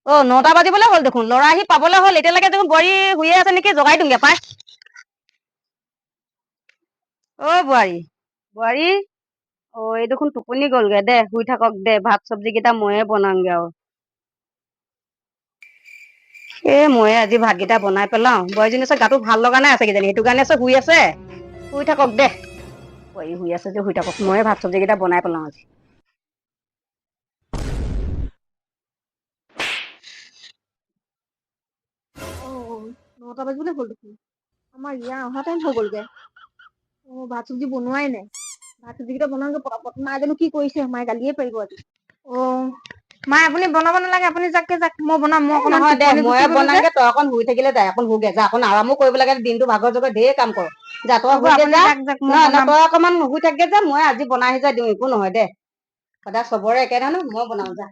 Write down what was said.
অ, 9টা বাজিবলৈ হ'ল দেখোন, ল'ৰা আহি পাবলৈ হ'ল। এতিয়ালৈকে দেখোন বোৱাৰী শুইয়ে আছে নেকি? জগাই দিওঁগে পাই। অ বোৱাৰী, বোৱাৰী, অ, এই দেখোন টোপনি গ'লগে। দে, শুই থাকক দে, ভাত চব্জি কেইটা ময়ে বনাওঁগে আৰু। এ, ময়ে আজি ভাতকেইটা বনাই পেলাও। বোৱাৰীজনী আছে, গাটো ভাল লগা নাই আছে কিজানি, সেইটো কাৰণে আছে, শুই আছে। শুই থাকক দে, বোৱাৰী শুই আছে যে, শুই থাকক। ময়ে ভাত চব্জি কেইটা বনাই পেলাও আজি। অ, 9টা বাজিবলৈ হ'ল দেখোন। আমাৰ ইয়াৰ অহা টাইম হৈ গ'লগে। অ, ভাত চব্জি বনোৱাই নাই। ভাত চব্জি কেইটা বনাওঁগে পটাপট। মায়ে জানো কি কৰিছে, মায়ে গালিয়ে পাৰিব আজি। অ মায়ে, আপুনি বনাব নালাগে, আপুনি যাকগে যাক, মই বনাম। মই অকণমান নহয় দে, টোপনি ময়ে গুচি গ'লো যে। বনাওঁগে, তই অকণ শুই থাকিলে যায়। অকণ শুগে যা, অকণ আৰামো কৰিব লাগে। দিনটো ভাগৰ জগৰ ঢেৰ কাম কৰ। যা, তই হ'ব, শুগে আপুনি যা। যাক যাক, মই নহয় নহয় বনাম। তই অকণমান শুই থাকগে যা, মই আজি বনাই সিজাই দিওঁ। একো নহয় দে, সদায় চবৰে একে নহয়। মই বনাওঁ যা।